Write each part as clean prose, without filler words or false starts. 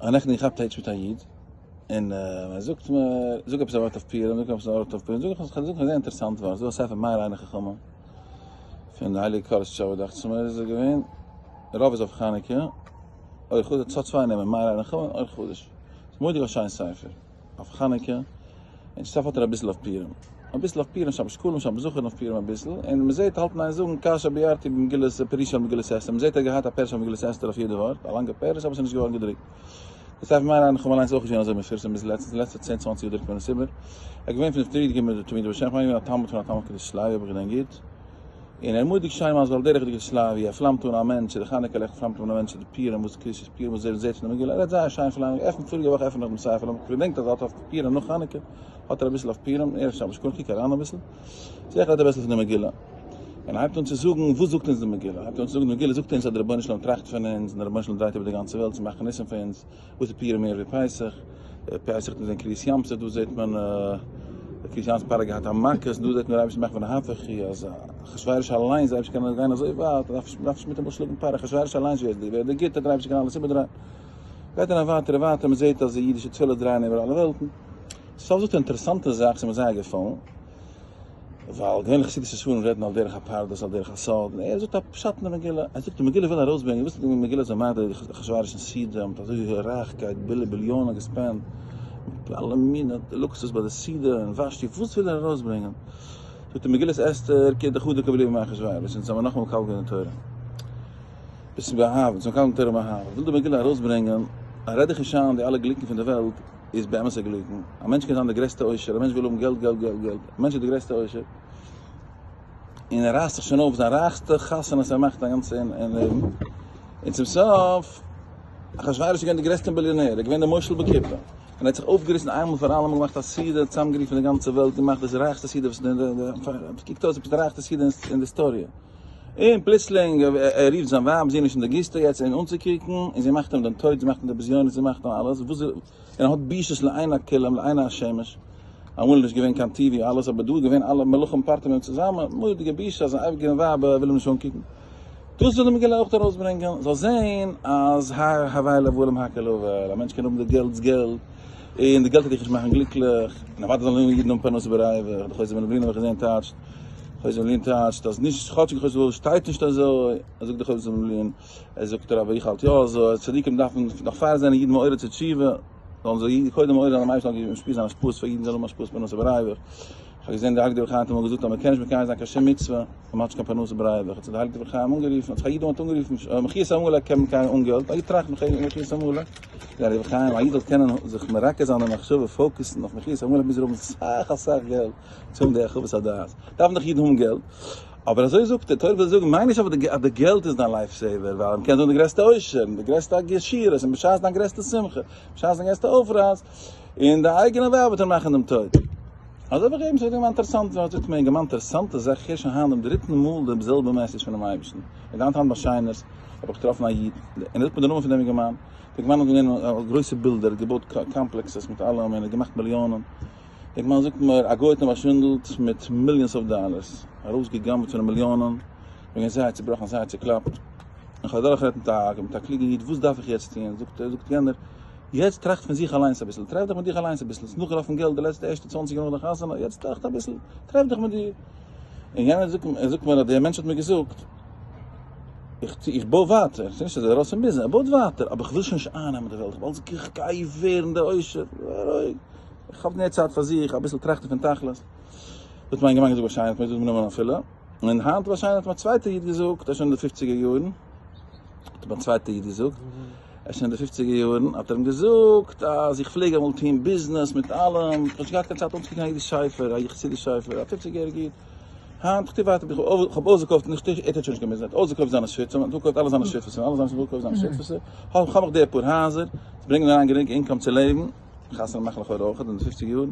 נעכטן געכאפט א היטש מיט א איד, און ער זאגט מיר, זאג עפעס א ווארט אויף פורים, זאג עפעס א ווארט אויף פורים, זאג איך אז כ'האב געזאגט א זייער אינטערעסאנט ווארט, ס'איז דא א ספר מאיר עיני חכמים, פון די הייליגע קארעסטשאווער דאכט זיך מיר איז ער געווען, רוב איז אויף חנוכה, אור חדש, ס'האט צוויי נעמען, מאיר עיני חכמים און אור חדש, ס'איז מורא'דיג א שיין ספר, אויף חנוכה, און סוף האט ער אביסל אויף פורים, אביסל אויף פורים, שבת שקלים, שבת זכור אויף פורים אביסל, און מ'זעט האלט אין איין זאגן כאשר ביארתי במגילת פירוש על מגילת אסתר, מ'זעט ער האט געהאט א פירוש על מגילת אסתר אויף יעדע ווארט, א לאנגע פירוש אבער ס'איז נישט געווארן געדרוקט. די ספר מאיר עיני חכמים אליינס איז אויך נישט געווען אזוי מפורסם ביז לעצטנס, די לעצטע צען צוואנציג יאר דרוקט מען עס איבער. ער איז געווען פון די פריערדיגע תלמידי בעל שם, כ'מיין געווען א תלמיד פון א תלמיד קדושת לוי אויב איך געדענק גוט. און ער מורא'דיג שיין מסביר על דרך די קדושת לוי, ער פלאמט אן א מענטש, די חנוכה לעכט פלאמט אן א מענטש, די פורים וואס קדושת פורים וואס ער זעט פון די מגילה, ער רעדט זייער שיין פלאמיג, עפן פאריגע וואך עפן איך דעם ספר, האב איך געדענקט אז ער האט אויף פורים נאך חנוכה האט ער אביסל אויף פורים, ערב שבת קום קוק אריין אביסל, זעה איך רעדט אביסל פון די מגילה, און ער הייבט אן צו זאגן וואס זאגט אונז די מגילה, ער הייבט אן צו זאגן די מגילה זאגט אונז אז דער רבונו של עולם טראכט פון אונז, און דער רבונו של עולם דרייט איבער די גאנצע וועלט צו מאכן ניסים פאר אונז, וואס איז פורים מער ווי פסח? פסח האט מען געזען קריעת ים סוף, דא זעט מען קריעת ים סוף פרעה געהאט א מכות, דא זעט מען דער אייבערשטער מאכט ונהפוך הוא, אז אחשורוש אליינס דער אייבערשטער קען גיין אזוי ווייט, מען דארף נישט מיטאמאל שלאגן פרעה, אחשורוש אליינס ווער איז דער גוטער, דער אייבערשטער קען אלעס איבערדרייען. גייט ער ווייטער און ווייטער, מען זעט אז די אידישע תפילות דרייען איבער אלע וועלטן. סוף זאגט ער אינטערעסאנטע זאך, ס'איז מיר זייער געפאלן. ווייל געווענליך חסידישע ספרים רעדן על דרך הפרדס על דרך הסוד, און ער זאגט א פשט אין די מגילה, ער זאגט די מגילה וויל ארויסברענגען, וואס די מגילה איז ממהר די אחשורוש און סעודה מיט אזוי רייכקייט בילי ביליאנען געספענד, מיט אלע מיני לוקסוס ביי די סעודה און ושתי, וואס וויל ער ארויסברענגען? זאגט ער מגילת אסתר כדחדא קבלוה בימי אחשורוש, אונז האבן נאכאמאל מקבל געווען די תורה, ביסט באהבה, אונז האבן מקבל געווען די תורה באהבה, וויל די מגילה ארויסברענגען, אז רעד דיך נישט איין די אלע גליקן פון די וועלט, איז באמת א גליקן. א מענטש קען זיין די גרעסטע עושר, א מענטש וויל האבן געלט געלט געלט געלט, א מענטש איז די גרעסטע עושר, און ער רייסט זיך שוין אויף זיין רייכסטע חתונה וואס ער מאכט א גאנצע אין לעבן, און צום סוף, אחשורוש איז געווען די גרעסטע ביליאנער, ער איז געווען די מושל בכיפה, און ער האט זיך אויפגעריסן איינמאל פאר אלעמאל געמאכט א סעודה, צוזאמגערופן די גאנצע וועלט, געמאכט דאס רייכסטע סעודה וואס קוקט אויס עפעס די רייכסטע סעודה אין די היסטאריע. און פלוצלינג ער רופט זיין ווייב, זי איז נישט אין די גיסטע יעצט אים אנצוקוקן, און זי מאכט אים דעם טויט, זי מאכט אים די בזיונות, זי מאכט אים אלעס, וואס און ער האט בושות לעיני כולם, לעיני השמש, אמאל איז נישט געווען קיין TV אלעס, אבער דא איז געווען אלע מלכים פארטען אים צוזאמען, מורא'דיגע בושה אז זיין אייגענע ווייב וויל אים נישט אנקוקן. דאס וויל די מגילה אויך ארויסברענגען, זאל זען אז הבל הבלים הכל הבל, א מענטש קען האבן די געלט'ס געלט, און די געלט וועט דיך נישט מאכן גליקליך, און אוודאי זאלן אידן האבן פרנסה בריווח, די חוזה מלובלין האב איך געזען טייטשט, חוזה מלובלין טייטשט אז נישט כאטשיג חוזה מלובלין שטייט נישט אזוי, ער זאגט די חוזה מלובלין, ער זאגט אבער איך האלט יא אזוי, אז צדיקים דארפן נאך פאר זענען אידן מעורר צו תשובה, זאלן זיי קודם מעורר זיין דעם אייבערשטן זאל משפיע זיין השפעות פאר אידן זאלן האבן השפעות פרנסה בריווח. איך האב געזען די הייליגע דברי חיים האט אמאל געזאגט אז מען קען נישט מקיים זיין קיין שום מצוה ווען מען האט נישט קיין פרנסה בריווח, האט זיך די הייליגע דברי חיים אנגערופן, האט זיך א איד אמאל אנגערופן, מחיית עמלק קען מען מקיים אן געלט, א איד טראכט מחיית עמלק, די דברי חיים, א איד זאל קענען זיך מרכז זיין אין מחשבה, focus ן אויף מחיית עמלק מוז ער האבן סאך אסאך געלט צו האבן די הרחבת הדעת, דארפן דאך אידן האבן געלט, אבער אזוי זאגט ער, תורה וויל זאגן, מיין נישט אבער אז די געלט איז דיין life saver, ווייל מען קען זיין די גרעסטע עושר, און די גרעסטע עשירות, און בשעת דיין גרעסטע שמחה, בשעת דיין גרעסטע אויפרייס, און די אייגענע ווייב וועט אים מאכן דעם טויט. אזוי האב איך געגעבן ס'איז געווען אינטערעסאנט ווען האט מיר געמאכט אינטערעסאנטע זאך איך הער שוין היינט דעם דריטן מאל דעם זעלבע message פונעם אייבערשטן און היינט היינט ביי שיינערס האב איך געטראפן א איד און ער זאגט מיר די נאמען פון דעם אינגערמאן דער אינגערמאן האט געווען א גרויסע builder ער האט געבויט complexes מיט אלעם און ער האט געמאכט מיליאנען דער אינגערמאן זאגט מיר א גוי האט אים באשווינדלט מיט millions of dollars ארויסגע'גנב'ט פון אים מיליאנען איך בין געווען זייער צובראכן זייער צוקלאפט און כ'האב אדורכגערעדט מיט א מיט א קלוגן איד וואס דארף איך יעצט טון זאגט ער זאגט יענער יעצט טראכט פון זיך אליינס אביסל, טרעף דיך מיט דיך אליינס אביסל, האסט נאכגעלאפן געלט די לעצטע ערשטע צוואנציג יאר נאך די חתונה, יעצט טראכט אביסל, טרעף דיך מיט דיר. און יענער זאגט, ער זאגט מיר אז דער מענטש האט מיר געזאגט, איך טו, איך בוי ווייטער, ס'איז נישט אז ער איז ארויס פון ביזנעס, ער בויט ווייטער, אבער איך וויל שוין נישט אייננעמען די וועלט, איך וויל איך גיי ווערן דער עושר, רואיג, איך האב מער צייט פאר זיך, אביסל טראכטן פון תכלית. האט מיין געמיינט געזאגט ווארשיינליך, מיר זאגט מיר נאמען אפילו, און היינט ווארשיינליך האט מיר א צווייטער איד געזאגט, ער איז שוין אין די פופציגער יארן, האט מיר א צווייטער איד געזאגט, ער איז שוין אין די פופציגער יארן, האט ער אים געזאגט אז איך פלעג אמאל טון ביזנעס מיט אלעם, איך האב נישט געהאט קיין צייט אנצוקוקן א אידיש ספר, א חסידיש ספר, א פופציג יעריג איד, היינט איך טו ווייטער, איך האב אויסגעקויפט, נישט איך, ער טוט שוין נישט קיין ביזנעס, ער האט אויסגעקויפט זיינע שותפים, ער האט אפגעקויפט אלע זיינע שותפות'ן, אלע זיינע שותפות, זיינע שותפות'ן, האב איך די פאר הייזער, זיי ברענגען אריין גענוג income צו לעבן, חתונה מאכן לכאורה אויך אין די פופציג יארן,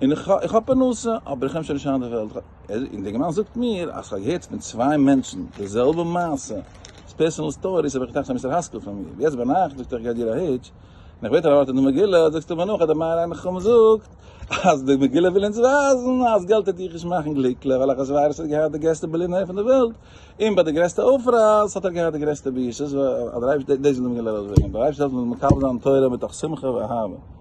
און איך האב פרנסה, אבער איך נעם שוין נישט איין די וועלט. און דער אינגערמאן זאגט מיר אז כ'האב געהערט פון צוויי מענטשן די זעלבע מעשה, personal stories, האב איך געטראכט ס'איז א מוסר השכל פון מיר, יעצט ביינאכט זאגט ער איך גיי דיר א היטש, און איך בעט א ווארט אין די מגילה, זאגסטו מיר נאך אז דער מאיר עיני חכמים זאגט אז די מגילה וויל אונז ווייזן אז געלט טוט דיך נישט מאכן גליקליך, ווייל אחשורוש האט געהאט די גרעסטע ביליאנער פון די וועלט, און ביי די גרעסטע אויפרייס האט ער געהאט די גרעסטע בושות, דאס וויל די מגילה ארויסברענגען, דער אייבערשטער זאל מקבל זיין תורה מתוך שמחה ואהבה.